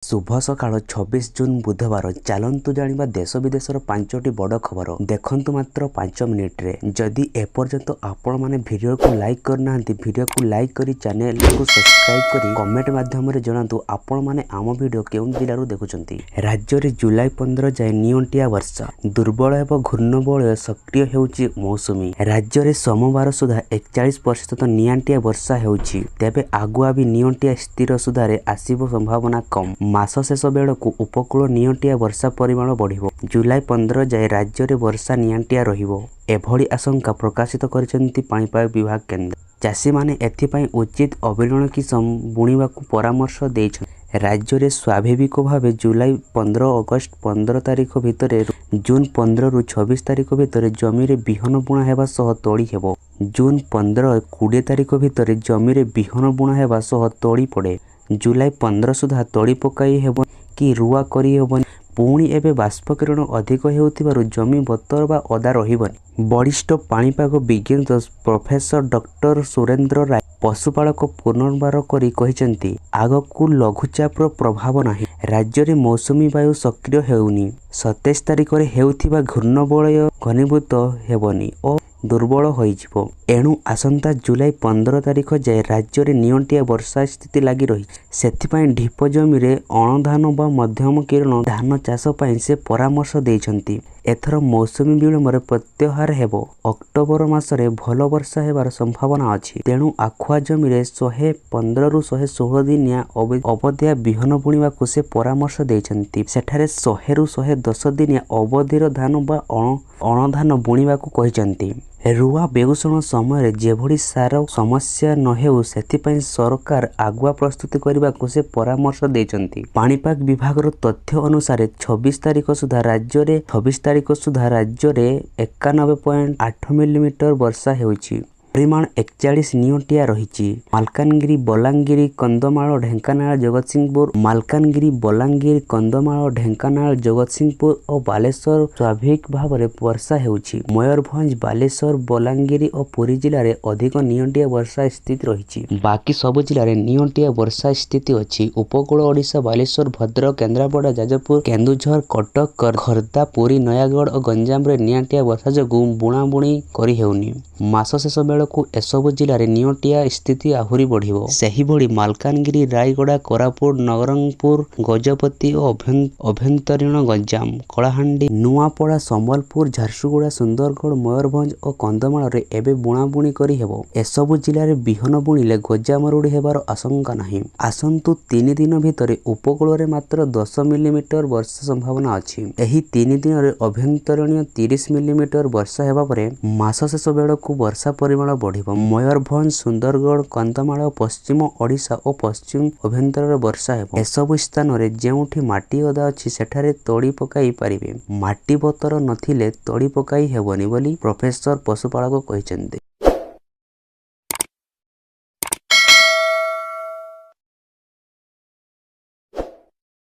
ଶୁଭ ସକାଳ, 26 ଜୁନ୍ ବୁଧବାର। ଚାଲନ୍ତୁ ଜାଣିବା ଦେଶ ବିଦେଶର ପାଞ୍ଚଟି ବଡ଼ ଖବର। ଦେଖନ୍ତୁ ମାତ୍ର 5 ମିନିଟ୍ରେ। ଯଦି ଏପର୍ଯ୍ୟନ୍ତ ଆପଣମାନେ ଭିଡ଼ିଓକୁ ଲାଇକ୍ କରିନାହାନ୍ତି, ଭିଡ଼ିଓକୁ ଲାଇକ୍ କରି ଚ୍ୟାନେଲକୁ ସବସ୍କ୍ରାଇବ୍ କରି କମେଣ୍ଟ ମାଧ୍ୟମରେ ଜଣାନ୍ତୁ ଆପଣମାନେ ଆମ ଭିଡ଼ିଓ କେଉଁ ଜିଲ୍ଲାରୁ ଦେଖୁଛନ୍ତି। ରାଜ୍ୟରେ ଜୁଲାଇ 15 ଯାଏଁ ନିଅଣ୍ଟିଆ ବର୍ଷା। ଦୁର୍ବଳ ହେବ ଘୂର୍ଣ୍ଣିବଳୟ, ସକ୍ରିୟ ହେଉଛି ମୌସୁମୀ। ରାଜ୍ୟରେ ସୋମବାର ସୁଦ୍ଧା 41% ନିଅଣ୍ଟିଆ ବର୍ଷା ହେଉଛି। ତେବେ ଆଗୁଆ ବି ନିଅଣ୍ଟିଆ ସ୍ଥିର ସୁଧାରେ ଆସିବ ସମ୍ଭାବନା କମ୍। ମାସ ଶେଷ ବେଳକୁ ଉପକୂଳ ନିଅଣ୍ଟିଆ ବର୍ଷା ପରିମାଣ ବଢ଼ିବ। ଜୁଲାଇ 15 ଯାଏଁ ରାଜ୍ୟରେ ବର୍ଷା ନିଅଣ୍ଟିଆ ରହିବ, ଏଭଳି ଆଶଙ୍କା ପ୍ରକାଶିତ କରିଛନ୍ତି ପାଣିପାଗ ବିଭାଗ କେନ୍ଦ୍ର। ଚାଷୀମାନେ ଏଥିପାଇଁ ଉଚିତ ଅବିରଣ କିସମ ବୁଣିବାକୁ ପରାମର୍ଶ ଦେଇଛନ୍ତି। ରାଜ୍ୟରେ ସ୍ୱାଭାବିକ ଭାବେ ଜୁଲାଇ 15 ଅଗଷ୍ଟ 15 ତାରିଖ ଭିତରେ, ଜୁନ୍ 15ରୁ 26 ତାରିଖ ଭିତରେ ଜମିରେ ବିହନ ବୁଣା ହେବା ସହ ତଳି ହେବ। ଜୁନ୍ 15 20 ତାରିଖ ଭିତରେ ଜମିରେ ବିହନ ବୁଣା ହେବା ସହ ତଳି ପଡ଼େ। ଜୁଲାଇ 15 ସୁଦ୍ଧା ତଳି ପକାଇ ହେବ କି ରୁଆ କରିହେବନି। ପୁଣି ଏବେ ବାଷ୍ପୀକରଣ ଅଧିକ ହେଉଥିବାରୁ ଜମି ବତର ବା ଓଦା ରହିବନି। ବରିଷ୍ଠ ପାଣିପାଗ ବିଜ୍ଞାନୀ ପ୍ରଫେସର ଡକ୍ଟର ସୁରେନ୍ଦ୍ର ରାୟ ପଶୁପାଳକ ପୁନର୍ବାର କରି କହିଛନ୍ତି, ଆଗକୁ ଲଘୁଚାପର ପ୍ରଭାବ ନାହିଁ। ରାଜ୍ୟରେ ମୌସୁମୀ ବାୟୁ ସକ୍ରିୟ ହେଉନି। 27 ତାରିଖରେ ହେଉଥିବା ଘୂର୍ଣ୍ଣିବଳୟ ଘନୀଭୂତ ହେବନି ଓ ଦୁର୍ବଳ ହୋଇଯିବ। ଏଣୁ ଆସନ୍ତା ଜୁଲାଇ 15 ତାରିଖ ଯାଏଁ ରାଜ୍ୟରେ ନିଅଣ୍ଟିଆ ବର୍ଷା ସ୍ଥିତି ଲାଗି ରହିଛି। ସେଥିପାଇଁ ଢିପ ଜମିରେ ଅଣଧାନ ବା ମଧ୍ୟମ କିରଣ ଧାନ ଚାଷ ପାଇଁ ସେ ପରାମର୍ଶ ଦେଇଛନ୍ତି। ଏଥର ମୌସୁମୀ ବିଳମ୍ବରେ ପ୍ରତ୍ୟାହାର ହେବ। ଅକ୍ଟୋବର ମାସରେ ଭଲ ବର୍ଷା ହେବାର ସମ୍ଭାବନା ଅଛି। ତେଣୁ ଆଖୁଆ ଜମିରେ 115ରୁ 116 ଦିନିଆ ଅବଧିଆ ବିହନ ବୁଣିବାକୁ ସେ ପରାମର୍ଶ ଦେଇଛନ୍ତି। ସେଠାରେ 100ରୁ 110 ଦିନିଆ ଅବଧିର ଧାନ ବା ଅଣଧାନ ବୁଣିବାକୁ କହିଛନ୍ତି। ରୁଆ ବେଉଷଣ ସମୟରେ ଯେଭଳି ସାର ସମସ୍ୟା ନହେଉ, ସେଥିପାଇଁ ସରକାର ଆଗୁଆ ପ୍ରସ୍ତୁତି କରିବାକୁ ସେ ପରାମର୍ଶ ଦେଇଛନ୍ତି। ପାଣିପାଗ ବିଭାଗର ତଥ୍ୟ ଅନୁସାରେ 26 ତାରିଖ ସୁଦ୍ଧା ରାଜ୍ୟରେ 26 ତାରିଖ ସୁଦ୍ଧା ରାଜ୍ୟରେ 91.8 ମିଲିମିଟର ବର୍ଷା ହେଉଛି। ପରିମାଣ 41 ନିଅଣ୍ଟିଆ ରହିଛି। ମାଲକାନଗିରି, ବଲାଙ୍ଗୀର, କନ୍ଧମାଳ, ଢେଙ୍କାନାଳ, ଜଗତସିଂହପୁର, ମାଲକାନଗିରି, ବଲାଙ୍ଗୀର, କନ୍ଧମାଳ, ଢେଙ୍କାନାଳ, ଜଗତସିଂହପୁର ଓ ବାଲେଶ୍ୱର ସ୍ୱାଭାବିକ ଭାବରେ ବର୍ଷା ହେଉଛି। ମୟୂରଭଞ୍ଜ, ବାଲେଶ୍ୱର, ବଲାଙ୍ଗୀର ଓ ପୁରୀ ଜିଲ୍ଲାରେ ଅଧିକ ନିଅଣ୍ଟିଆ ବର୍ଷା ସ୍ଥିତି ରହିଛି। ବାକି ସବୁ ଜିଲ୍ଲାରେ ନିଅଣ୍ଟିଆ ବର୍ଷା ସ୍ଥିତି ଅଛି। ଉପକୂଳ ଓଡ଼ିଶା, ବାଲେଶ୍ୱର, ଭଦ୍ରକ, କେନ୍ଦ୍ରାପଡ଼ା, ଯାଜପୁର, କେନ୍ଦୁଝର, କଟକ, ଖୋର୍ଦ୍ଧା, ପୁରୀ, ନୟାଗଡ଼ ଓ ଗଞ୍ଜାମରେ ନିଅଣ୍ଟିଆ ବର୍ଷା ଯୋଗୁଁ ବୁଣାବୁଣି କରିହେଉନି। ମାସ ଶେଷ ବେଳକୁ ଏସବୁ ଜିଲ୍ଲାରେ ନିଅଣ୍ଟିଆ ସ୍ଥିତି ଆହୁରି ବଢ଼ିବ। ସେହିଭଳି ମାଲକାନଗିରି, ରାୟଗଡ଼ା, କୋରାପୁଟ, ନବରଙ୍ଗପୁର, ଗଜପତି ଓ ଅଭ୍ୟନ୍ତରୀଣ ଗଞ୍ଜାମ, କଳାହାଣ୍ଡି, ନୂଆପଡ଼ା, ସମ୍ବଲପୁର, ଝାରସୁଗୁଡ଼ା, ସୁନ୍ଦରଗଡ଼, ମୟୂରଭଞ୍ଜ ଓ କନ୍ଧମାଳରେ ଏବେ ବୁଣାବୁଣି କରିହେବ। ଏସବୁ ଜିଲ୍ଲାରେ ବିହନ ବୁଣିଲେ ଗଜା ମରୁଡ଼ି ହେବାର ଆଶଙ୍କା ନାହିଁ। ଆସନ୍ତା 3 ଦିନ ଭିତରେ ଉପକୂଳରେ ମାତ୍ର 10 ମିଲିମିଟର ବର୍ଷା ସମ୍ଭାବନା ଅଛି। ଏହି 3 ଦିନରେ ଅଭ୍ୟନ୍ତରୀଣ 30 ମିଲିମିଟର ବର୍ଷା ହେବା ପରେ ମାସ ଶେଷ ବେଳକୁ ବର୍ଷା ପରିମାଣ ବଢ଼ିବ। ମୟୂରଭଞ୍ଜ, ସୁନ୍ଦରଗଡ଼, କନ୍ଧମାଳ, ପଶ୍ଚିମ ଓଡ଼ିଶା ଓ ପଶ୍ଚିମ ଅଭ୍ୟନ୍ତରରେ ବର୍ଷା ହେବ। ଏସବୁ ସ୍ଥାନରେ ଯେଉଁଠି ମାଟି ଓଦା ଅଛି, ସେଠାରେ ତଳି ପକାଇ ପାରିବେ। ମାଟି ବତର ନଥିଲେ ତଳି ପକାଇ ହେବନି ବୋଲି ପ୍ରଫେସର ପଶୁପାଳକ କହିଛନ୍ତି।